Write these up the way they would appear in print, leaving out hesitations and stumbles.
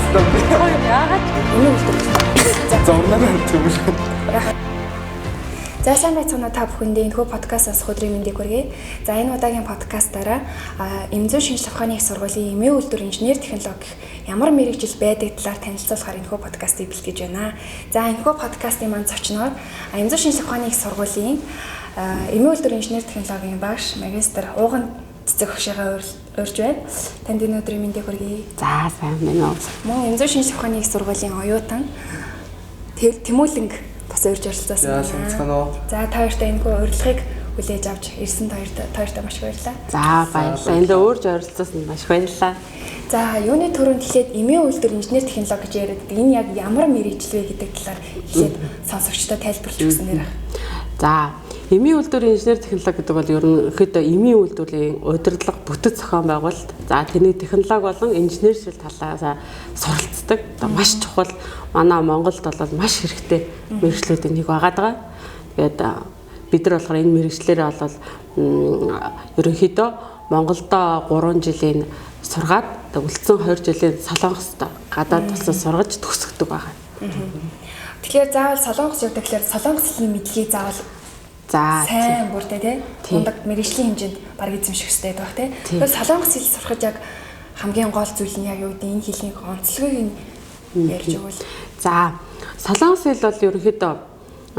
Яагаад Эмийн үйлдвэр. За урнаар төмөл. За сайн байцгаана уу та бүхэндээ энэхүү подкаст сонсох өдрийн мэндийг хүргэе. За энэ удаагийн подкастаараа эмзэн шинжлэх ухааны их сургуулийн эмийн үйлдвэр инженер технологи гэх ямар мэргэжил байдаг талаар танилцуулахаар энэхүү подкастыг бэлтгэж байна. За энэхүү подкастын маань зочноор эмзэн шинжлэх ухааны их сургуулийн эмийн үйлдвэр инженер технологийн багш магистр Ууган цэцэг хөшөөгөө урьж байна. Танд энэ өдрийн мэндийг хүргэе. За сайн байна уу. Мөн эмзэн шинжлэх ухааны их сургуулийн оюутан Тэмүүлэнг бас урьж оролцсон За сайн байцгаана уу. За та хоёртой энэхүү урилгыг хүлээж авч ирсэн та хоёртой маш их баярлалаа. За баярлалаа. Энд өөрж оролцсон маш их баярлалаа. За юуны түрүүнд эхлээд эмийн үйлдвэр инженер технологи гэж яриад байдаг. Энэ яг ямар мэргэжил вэ гэдэг талаар эхлээд сонсогчдод тайлбарлаж өгсөн нэр. За эмийн үйлдвэр инженер технологи гэдэг бол ерөнхийдөө эмийн үйлдвэрийн удирдлага бүтэц зохион байгуулалт. За тэрний технологи болон инженершил талаас суралцдаг. Одоо маш чухал манай Монголд бол маш хэрэгтэй мэргэжлүүдийн нэг байгаа даа. Тэгээд бид нар болохоор энэ мэргэжлээрээ бол ерөнхийдөө Монголдо 3 жилийн сургаад үлдсэн 2 жилийн Солонгост гадаад улсад сургаж төгсгдөг байгаа. Тэгэхээр заавал Солонгос явдаг гэхээр Солонгос хэлний мэдлэгийг заавал За сайн бүртэй тий. Тий. Мундаг мэргэжлийн хэмжээнд баг эзэмших хэрэгтэй байдаг тий. Тий. Тэгэхээр Солонгос хэл сурахад яг хамгийн гол зүйл нь яг юу гэдэг энэ хэлний онцлогийг нь ярьж өгвөл. За солонгос хэл бол ерөнхийдөө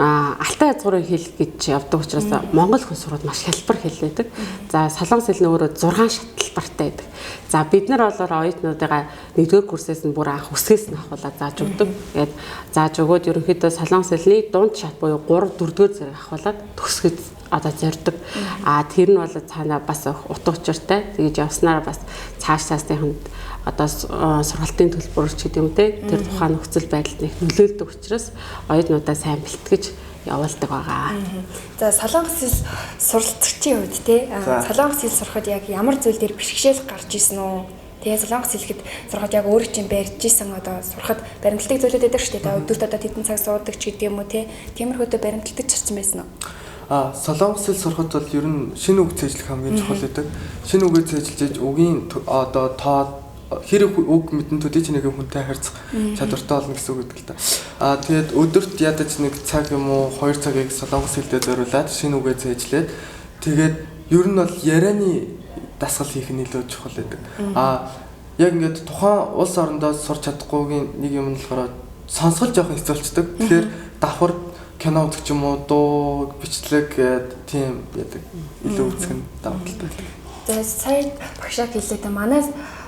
алтай язгуурын хэл гэж явдаг учраас монгол хүн сураад маш хялбар хэл байдаг. За солонгос хэл нь өөрөө 6 шатлалбартай байдаг. За бид нар болоор оюутнуудыгаа 1-р курсээс нь бүр анх үсгээс нь ахуулаад зааж өгдөг. Тэгээд зааж өгөөд ерөнхийдөө солонгос хэлний дунд шат буюу 3 4-р зэрэг ахуулаад төгсгөж одоо зорддог. А тэр нь бол цаанаа бас утга учиртай. Тэгэж явснараа бас цааш цаасныханд одоо сургалтын төлбөр ч гэдэг юм те тэр тухайн нөхцөл байдалд нэг нөлөөлдөг учраас оюутнуудаа сайн бэлтгэж явуулдаг байгаа. За Солонгос хэл суралцагчийн хувьд тий За. Солонгос хэл сурахад яг ямар зүйл дээр бэрхшээл гарч исэн үү? Тэгээ Солонгос хэл гэхэд сурахад яг өөрөө чинь барьж исэн одоо сурахад баримтлагдаг зүйлүүд байдаг шүү дээ. Та өдөрт одоо тэдэн цаг суудаг ч гэдэг юм уу тий. Тиймэрхүүдээ баримтлагдаг чарсан байсан уу? Солонгос хэл сурахад бол ер нь шинэ үг цээжлэх хамгийн чухал байдаг. Шинэ үгээ цээжилж үгийн одоо тоо хэр их үг мэдэн төдий ч нэг хүнтэй харьцах чадвартай болно гэсэн үг гэдэг л та. Тэгээд өдөрт ядаж нэг цаг юм уу 2 цагийг солонгос хэлдээ зориулаад шинэ үгээ цээжлээд тэгээд ер нь бол ярианы дасгал хийх нь илүү чухал байдаг. Яг ингээд тухайн улс орондоо сурч чадахгүйгийн нэг юм нь болохоор сонсгол жоохон хэцүү болчдөг. Тэгэхээр давхар кино үзэх ч юм уу дуу бичлэг гээд тийм яадаг илүү үзэх нь давуу талтай. За сая багшаа хэллээ дээ. Манай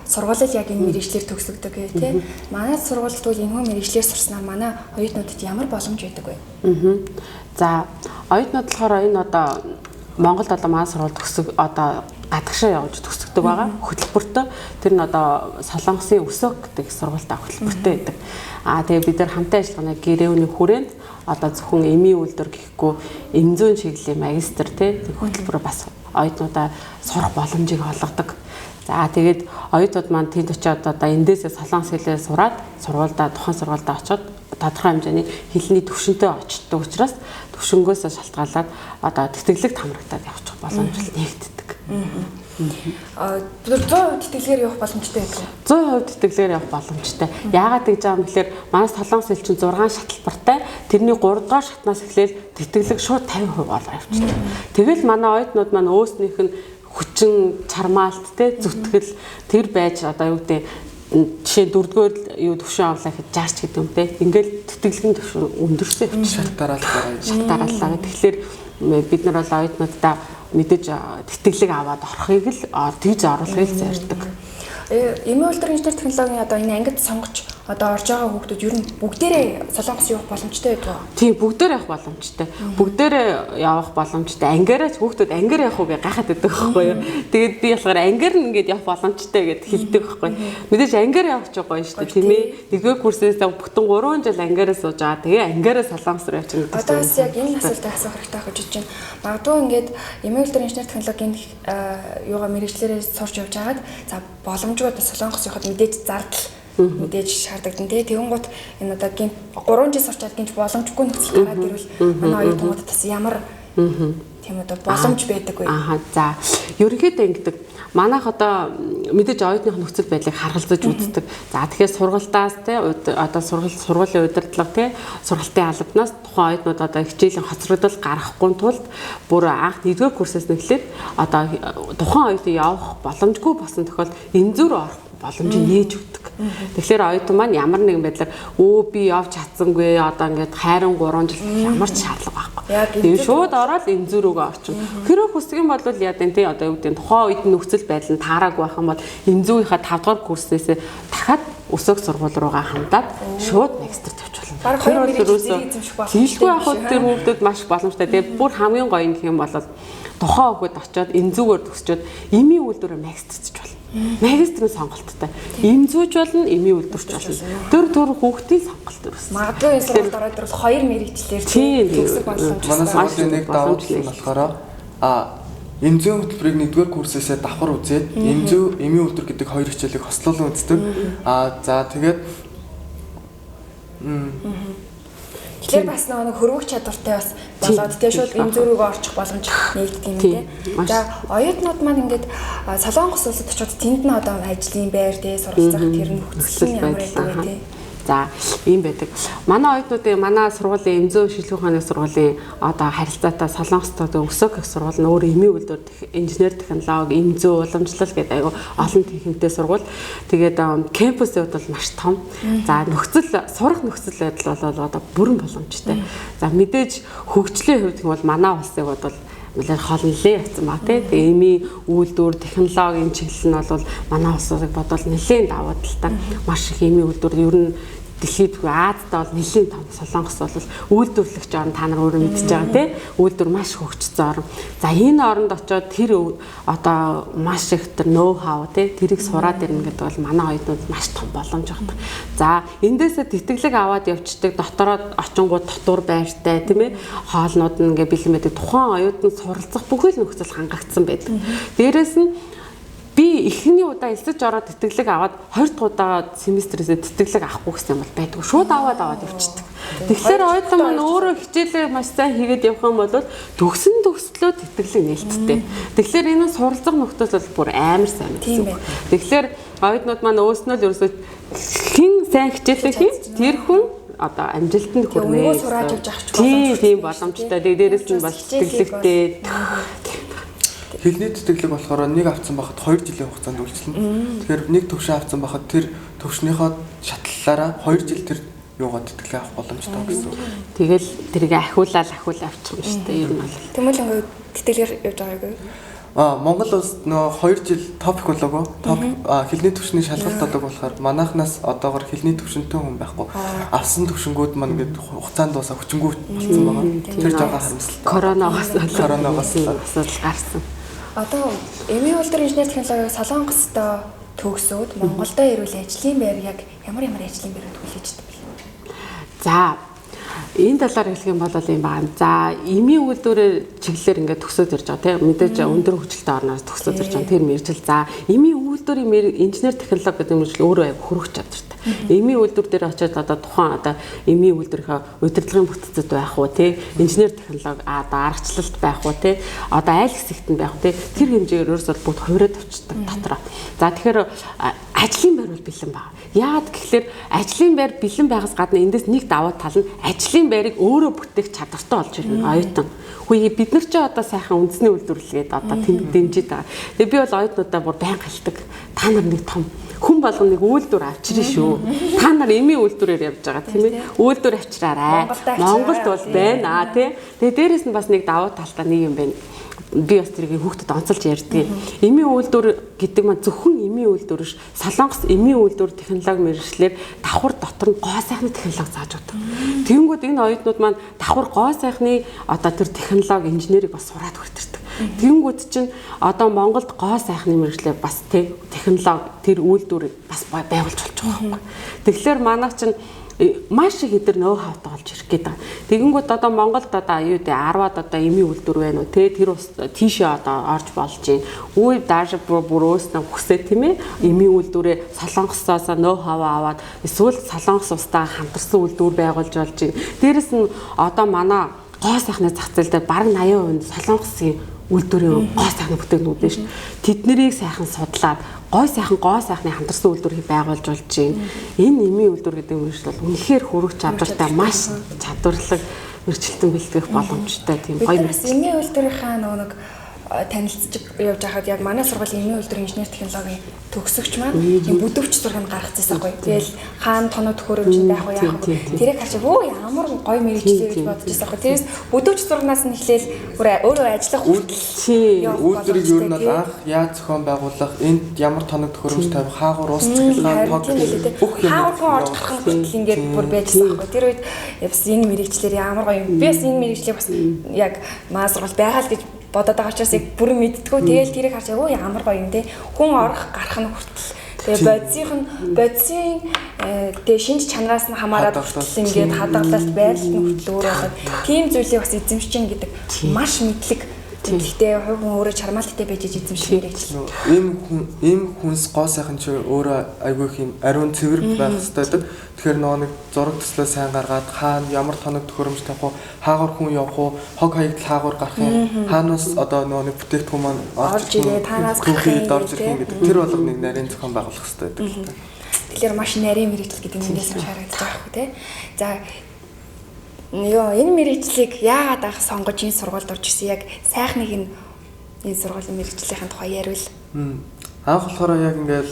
сургууль л яг энэ мэргэжлээр төгсөгдөг гэх тий. Манай сургуульд тэгвэл энэхүү мэргэжлээр сурснаар манай оюутнуудад ямар боломж байдаг вэ? За оюутнууд болохоор энэ одоо Монголд одоо манай сургууль төгсөг одоо гадагшаа явж төгсгдөг байгаа хөтөлбөртөө. Тэр нь одоо Солонгосын өсөг гэдэг сургуультай хөтөлбөртэй байдаг. Тэгээ бид нар хамтын ажиллагааны гэрээний хүрээнд одоо зөвхөн эмийн үйлдвэр гэхгүй эмзүүн чиглэлийн магистр тий хөтөлбөр бас оюутнуудаа сурах боломжийг олгодог. За тэгээд оюутнууд маань тэнд очиод одоо эндээсээ солонгос хэлээр сураад сургуульдаа тухайн сургуульдаа очиод тодорхой хэмжээний хэлний төвшөнтэй очдог учраас төвшөнгөөсөө шалтгаалаад одоо тэтгэлэгт хамрагдаад явчих боломж нэгддэг. 100% тэтгэлгээр явах боломжтой байдаг уу? 100% тэтгэлгээр явах боломжтой. Яагаад гэж байгаа юм гэхээр манай солонгос хэл чинь 6 шатлалбартай. Тэрний 3 дугаар шатнаас эхлээл тэтгэлэг шууд 50% болоо явчихдаг. Тэгэл манай оюутнууд маань өөснийх нь хүчин чармаалт те зүтгэл тэр байж одоо юу гэдэг жишээ 4-р юу төвшин авлаа гэхэд 60 ч гэдэг юм те. Ингээл тэтгэлгийн төвшин өндөрсөө явчихсан. Шат дараалал байгаа. Шат дараалал. Тэгэхээр бид нар бол оюутнуудаа мэдээж тэтгэлэг аваад орохыг л тэгж оруулахыг л зорддог. Эмийн үйлдвэр инженер технологийн одоо энэ ангид сонгож одоо орж байгаа хүүхдүүд ер нь бүгдээрээ Солонгос явах боломжтой байдаг уу? Тийм, бүгдээрээ явах боломжтой. Бүгдээрээ явах боломжтой. Ангиараа ч хүүхдүүд ангиар явах уу гэж гайхаад байдаг байхгүй юу? Тэгээд би болохоор ангиар нь ингээд явах боломжтой гэд хэлдэг байхгүй. Мэдээж ангиар явах ч гоё шүү дээ, тийм ээ. Нэгдүгээр курсээс бүтэн 3 жил ангиараа сууж байгаа. Тэгээ ангиараа Солонгос руу явчихна гэдэг. Одоо бас яг энэ асуултыг асуух хэрэгтэй байх гэж бодож байна. Магадгүй ингээд эмийн үйлдвэр инженер технологийн юугаа мэргэжлээрээ сурч явж байгаад за боломжгүй одоо Солонгос явахад мэдээж зардал мэдээж шаардлагатай тий. Тэгэнгუთ энэ одоо гинт 3 жил сурчаад гинт боломжгүй нөхцөл гараад ирвэл манай оюутнуудад бас ямар тийм одоо боломж байдаг вэ? Аха за. Ерөнхийдөө ингэдэг. Манайх одоо мэдээж оюутных нөхцөл байдлыг харгалзаж үздэг. За тэгэхээр сургалтаас те одоо сургуулийн удирдлага те сургалтын албанаас тухайн оюутнууд одоо хичээлийн хоцрогдол гаргахгүй тулд бүр анх 1-р курсээс нэхлээд одоо тухайн оюутан явах боломжгүй болсон тохиолдолд эмзүүр орох боломжийг нээж өгдөг. Тэгэхээр оюутан маань ямар нэгэн байдлаар би явж чадсангүй одоо ингээд хайран 3 жил ямар ч шаардлага байхгүй. Тэгээ шууд ороод эмзүүрөөгөө орчин. Хэрвээ хүсэх юм бол яа гэв те одоо юу гэдэг тухайн үед нөхцөл байдал нь таараагүй байх юм бол эмзүүгийнхаа 5 дугаар курснээсээ дахиад өсөөх сургууль руугаа хандаад шууд магистр тавьж болно. Тэр бол ерөөсөө тийшгүй явах тэр хүүхдүүд маш боломжтой. Тэгээ бүр хамгийн гоё юм гэх юм бол тухайн хүүхэд очиод эмзүүгээр төгсчөөд эмийн үйлдвэрээр магистрч болно. Магистрийн сонголттой. Эмзүүж болно, эмийн үйлдвэрч болно. Тэр хүүхдийн сонголт ерөөс. Магадгүй энэ сургуульд ороод ирвэл хоёр мэрэгчлэр төгсөх боломж. Манай сургуулийн нэг давуу тал нь болохоор эмзүүн хөтөлбөрийг 1-р курсээсээ давхар үзээд эмзүү, эмийн үйлдвэр гэдэг хоёр хичээлийг хослуулан үздэг. За тэгээд Тэгэхээр бас нэг хөрвөх чадвартай бас болоод тэгээ шууд эмзүүрөөгөө орчих боломж нэгддэг юм тий. За оюутнууд маань ингээд Солонгос улсад очиод тэнд нь одоо ажлын байр тий суралцах тэр нөхцөл нь ямар байдаг вэ тий? За ийм байдаг. Манай оюутнуудын манай сургуулийн эмзүү шинжилгээ ухааны сургуулийн одоо харилцаатай Солонгостой өсөөх их сургууль нь өөр эмийн үйлдвэр инженер технологи, эмзүү уламжлал гэдэг айгу олон хэмтэй сургууль. Тэгээд кампусын хувьд бол маш том. За нөхцөл сурах нөхцөл байдал бол одоо бүрэн боломжтой. За мэдээж хөгжлийн хувьд бол манай улсыг бол нэлээд хол нэлээд явцсан ба тий. Тэгээ эмийн үйлдвэр технологийн чиглэл нь бол манай улсыг бодвол нэлээд давуу талтай. Маш их эмийн үйлдвэр ер нь дэлхийд Азидаа бол нэлээд том. Солонгос бол үйлдвэрлэгч орн та нар өөрөө мэдж байгаа тий. Үйлдвэр маш хөгжсөн орн. За энэ оронд очиод тэр одоо маш их тэр ноу хау тий тэрийг сураад ирнэ гэдэг бол манай оюутнууд маш том боломж байна. За эндээсээ тэтгэлэг аваад явцдаг дотороо очингууд дотуур байртай тийм ээ хоолнууд нь ингээ бэлэн байдаг. Тухайн оюутанд суралцах бүхэл нөхцөл хангагдсан байдаг. Дээрээс нь би эхний удаа элсэж ороод тэтгэлэг аваад хоёр дахь удаа семестрээсээ тэтгэлэг авахгүй гэсэн юм бол байдгүй. Шууд аваад явчихдаг. Тэгэхээр оюутан маань өөрөө хичээлээ маш сайн хийгээд явах юм бол төгсөн төгслөө тэтгэлэг нээлттэй. Тэгэхээр энэ суралцах нөхцөл бол бүр амар сайн гэсэн үг. Тэгэхээр оюутнууд маань өөрснөө л ерөөсөө хэн сайн хичээлээ хий тэр хүн одоо амжилтанд хүрнэ. Сураад явж авчих боломжтой. Тийм боломжтой. Тэгээ дээрээс нь бас тэтгэлэгтэй. Хэлний тэтгэлэг болохоор нэг авцсан байхад 2 жилийн хугацаанд үйлчилнэ. Тэгэхээр нэг төвшин авцсан байхад тэр төвшнийхөө шатлалаараа 2 жил тэр юугаа тэтгэлэг авах боломжтой гэсэн үг. Тэгэл тэрийг ахиулаад авчих юм шүү дээ. Ер нь бол. Тэмүүлэн ингээд тэтгэлгээр явж байгаа юу? Монгол улсад нөгөө 2 жил топик болоогүй. Хэлний төвшний шалгалт болоог болохоор манайхнаас одоогор хэлний төвшөнтэй хүн байхгүй. Авсан төвшөнгүүд маань ингээд хугацаанд дуусаа хүчингү болсон байгаа. Тэр жоохон харамсалтай. Коронавигоос асуудал гарсан. Одоо эмийн үйлдвэр инженер технологиг Солонгостой төгсөөд Монголдо ирвэл ажлын байр яг ямар ажлын байранд хүлээж авдаг вэ? За энэ талаар хэлэх юм бол юм байна. За эмийн үйлдвэрээр чиглэлээр ингээд төгсөөд ирж байгаа тийм мэдээж өндөр хөгжилтэй орноос төгсөөд ирж байгаа тэр мэргэжил. За эмийн үйлдвэрийн инженер технологи гэдэг мэргэжил өөрөө аяг хөрөх чадвартай. Эмийн үйлдвэр дээр очиод одоо тухайн одоо эмийн үйлдвэрийнхээ удирдлагын бүтцэд байх уу тий инженер технологи одоо аргачлалт байх уу тий одоо айл хэсэгт нь байх уу тий тэр хэмжээгээр ерөөсөө бүгд хувираад авчдаг дотроо. За тэгэхээр ажлын байр бол бэлэн байна. Яагаад гэхлээр ажлын байр бэлэн байгаас гадна эндээс нэг давуу тал нь ажлын байрыг өөрөө бүтээх чадвартай болж ирнэ оюутан. Хөөе бид нар ч одоо сайхан үндэсний үйлдвэрлэлгээд одоо дэмжиж байгаа. Тэгээ би бол оюутнуудаа бүр байнга хэлдэг. Та нар нэг том хүн болгоно нэг үйлдвэр авчирна шүү. Та нар эмийн үйлдвэрээр явж байгаа тийм ээ. Үйлдвэр авчираарай. Монголд бол байна тий. Тэгээ дээрэс нь бас нэг давуу талтай нэг юм байна. Би бас тэрийг хүүхдэд онцолж ярьдаг. Эмийн үйлдвэр гэдэг маань зөвхөн эмийн үйлдвэр биш. Солонгос эмийн үйлдвэр технологи мэргэжлэр давхар дотор нь гоо сайхны технологи зааж өгдөг. Тэгэнгүүт энэ оюутнууд маань давхар гоо сайхны одоо тэр технологи инженерийг бас сураад хүртэрдэг. Тэгэнгүүт чинь одоо Монголд гоо сайхны мэргэжлэр бас технологи тэр үйлдвэрийг бас байгуулж болж байгаа байхгүй. Тэгэхээр манайх чинь маш их эдэр ноу хавтай болж ирэх гээд байгаа. Тэгэнгүүт одоо Монголд одоо юу гэдэг 10-аад одоо эмийн үйлдвэр байна уу те тэр ус тийшээ одоо орж болж байна. Үгүй дааш бүр өөрснөө хүсээ тийм ээ эмийн үйлдвэрээ Солонгосоос ноу хаваа аваад эсвэл Солонгос улстай хамтарсан үйлдвэр байгуулж болж байна. Дээрэс нь одоо манай гоо сайхны зах зээл дээр бараг 80% Солонгосын үйлдвэрийн гоо сайхны бүтээгдэхүүнүүд байна шүү. Тэднэрийг сайхан судлаад гой сайхан гоо сайхны хамтарсан үйлдвэрийг байгуулж болж байна. Энэ эмийн үйлдвэр гэдэг мэргэжил бол үнэхээр хөрөх чадвартай, маш чадварлаг мэргэжилтэн бэлтгэх боломжтой тийм гоё мэргэжил. Эмийн үйлдвэрийнхаа нөгөө нэг танилцж явж байхад яг манай сургуулийн эмийн үйлдвэр инженер технологийн төгсөгч маань тийм бүдөвч зургийг гаргацсан байхгүй. Тэгэл хаана тоног төхөөрөмж байх уу яах вэ? Тэрийг харж өө ямар гоё мэргэжил гэж бодож байсан байхгүй. Тэрээс бүдөвч зургнаас нь эхлээл бүр өөрөө ажиллах хүртэл үйлдвэрийг ер нь бол анх яаж зохион байгуулах, энд ямар тоног төхөөрөмж тавих, хаагур ус цахилгаан тог бүх юм хаагур хүн орж гарах нь хүртэл ингээд бүр байжсан байхгүй. Тэр үед бас энэ мэргэжлэр ямар гоё юм. Би бас энэ мэргэжлийг бас яг манай сургууль байгаа л гэж бодоод байгаа учраас яг бүрэн мэддэггүй. Тэгээл тэрийг харж өө ямар гоё юм те. Хүн орох гарах нь хүртэл тэгээ бодисын тэгээ шинж чанараас нь хамаарат хүртэл ингээд хадгалалт байрлал нь хүртэл өөр болоод тийм зүйлийг бас эзэмшиж гин гэдэг маш мэдлэг. Гэхдээ хувь хүн өөрөө чармаалттай байж эзэмших мэргэжил. Ийм хүнс гоо сайхан чи өөрөө айгүй их юм ариун цэвэр байх хэрэгтэй гэдэг. Тэгэхээр нөгөө нэг зураг төслөө сайн гаргаад хаана ямар тоног төхөөрөмж тавих уу, хаагур хүн явах уу, хог хаягдал хаагур гарах юм, хаанаас одоо нөгөө нэг бүтээгдэхүүн маань орж ирээ, таанаас гарах юм, орж ирэх юм гэдэг. Тэр болгоныг нарийн зохион байгуулах хэрэгтэй гэдэг. Тэгэхээр маш нарийн мэргэжил гэдэг нь эндээс маш харагдаж байгаа хөө те. За ёо энэ мэргэжлийг яагаад анх сонгож энэ сургуульд орж ирсэн? Яг сайхныг энэ сургуулийн мэргэжлийнхэн тухай ярил. Анх болохоор яг ингээл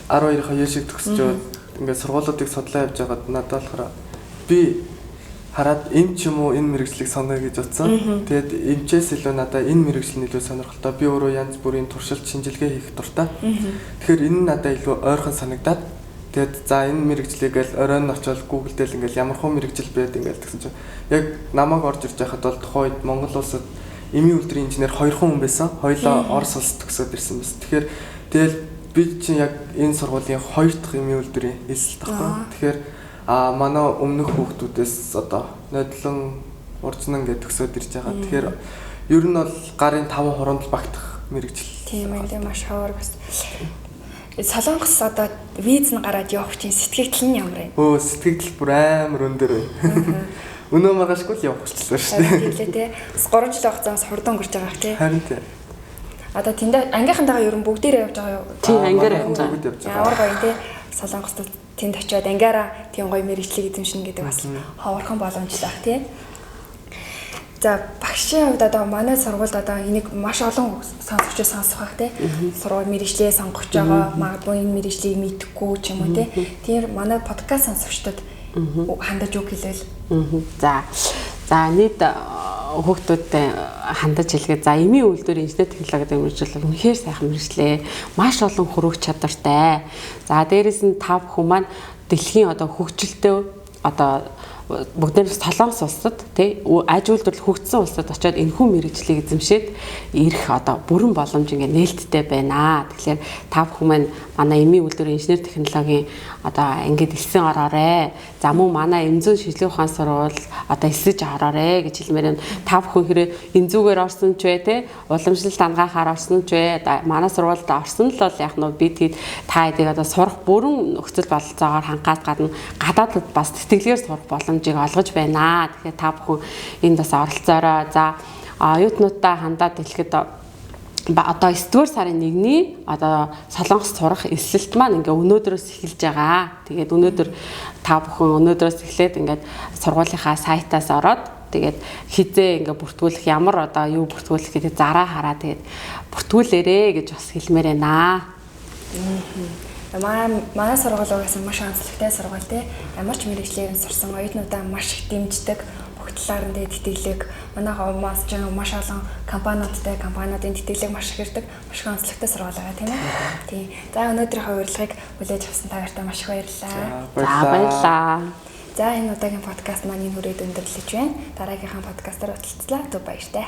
12-ийнхаа яшиг төгсчөөд ингээд сургуулиудыг судлаа явж байгаад надад болохоор би хараад эм ч юм уу энэ мэргэжлийг сонгоё гэж бодсон. Тэгээд эмчээс илүү надад энэ мэргэжил нь илүү сонирхолтой. Би өөрөө янз бүрийн туршилт шинжилгээ хийх дуртай. Тэгэхээр энэ нь надад илүү ойрхон санагдаад тэгээд за энэ мэргэжлийг л оройн очоод Google дээр ингээл ямар хөө мэргэжил байд ингээл тэгсэн чинь яг намайг орж ирж байхад бол тухайн үед Монгол улсад эмийн үйлдвэрийн инженер 2 хүн байсан. Хоёулаа Орос улс төгсөөд ирсэн байсан. Тэгэхээр тэгэл би чинь яг энэ сургуулийн 2 дахь эмийн үйлдвэрийн элсэлт байхгүй. Тэгэхээр манай өмнөх хүүхдүүдээс одоо нодлон уржнан гэж төгсөөд ирж байгаа. Тэгэхээр ер нь бол гарын 5 хуруунд багтах мэргэжил. Тийм ээ, маш ховор бас. Солонгос одоо виз нь гараад явах чинь сэтгэгдэл нь ямар вэ? Өө сэтгэгдэл бүр амар өндөр байна. Өнөө маргаашгүй л явах болчихлоо шүү дээ. Тийм лээ те. Бас 3 жилийн хугацаанд хурдан өнгөрч байгаа х тий. Харин тий. Одоо тэнд ангийнхантайгаа ер нь бүгдээрээ явж байгаа юу? Тийм ангиараа явж байгаа. Ямар гоё те. Солонгост тэнд очиод ангиараа тийм гоё мэргэжлийг эзэмшинэ гэдэг бас ховорхон боломжтой ах тий. За багшийн хувьд одоо манай сургуульд одоо энийг маш олон сонсогчид сонсох бах тий. Сургууль мэргэжлээ сонгож байгаа, магадгүй энэ мэргэжлийг мэдэхгүй ч юм уу тий. Тэр манай подкаст сонсогчдод хандаж үг хэлвэл. За нийт хүүхдүүдтэй хандаж хэлгээд за эмийн үйлдвэр инженер технологи гэдэг мэргэжил бол үнэхээр сайхан мэргэжлээ. Маш олон хөрөх чадвартай. За дээрэс нь та бүхэн маань дэлхийн одоо хөгжилтэй одоо бүгдээр Солонгос улсад тий аж үйлдвэрлэл хөгжсөн улсад очиод энэхүү мэргэжлийг эзэмшээд ирэх одоо бүрэн боломж ингээ нээлттэй байна. Тэгэхээр та бүхэн маань манай эмийн үйлдвэр инженер технологийн одоо ингээд элсэн ороорой. За мөн манай эмзэн шинжилгээ ухаан сургууль одоо элсэж ороорой гэж хэлмээр байна. Та бүхэн хэрэг эмзүүгээр орсон ч вэ тий уламжлалт ангаахаар орсон ч вэ манай сургуульд орсон л бол яг нь бид хэд та хэдийг одоо сурах бүрэн нөхцөл бололцоогоор хангаас гадна гадаадд бас тэтгэлгээр сурах боломжийг олгож байна. Тэгэхээр та бүхэн энд бас оролцоорой. За оюутнуудаа хандаад хэлэхэд одоо 9-р сарын 1-ний одоо Солонгос сурах элсэлт маань ингээ өнөөдрөөс эхэлж байгаа. Тэгээд өнөөдөр та бүхэн өнөөдрөөс эхлээд ингээд сургуулийнхаа сайтаас ороод тэгээд хизээ ингээ бүртгүүлэх ямар одоо юу бүртгүүлэх гэдэг зараа хараа тэгээд бүртгүүлээрэ гэж бас хэлмээр байна. Манай сургууль угаасаа маш онцлогтой сургууль те. Ямар ч мэргэжлээр нь сурсан оюутнуудаа маш их дэмждэг. Бүх талаар нь тэтгэлэг манай ховмоос ч маш олон компаниудтай компаниудын тэтгэлэг маш их ирдэг. Маш их онцлогтой сургууль байгаа тийм ээ. Тийм. За өнөөдрийнхөө урилгыг хүлээж авсан та нартай маш их баярлалаа. За баярлалаа. За энэ удаагийн подкаст маань энэ хүрээд өндөрлөж байна. Дараагийнхаа подкастаар уулзлаа. Түр баяртай.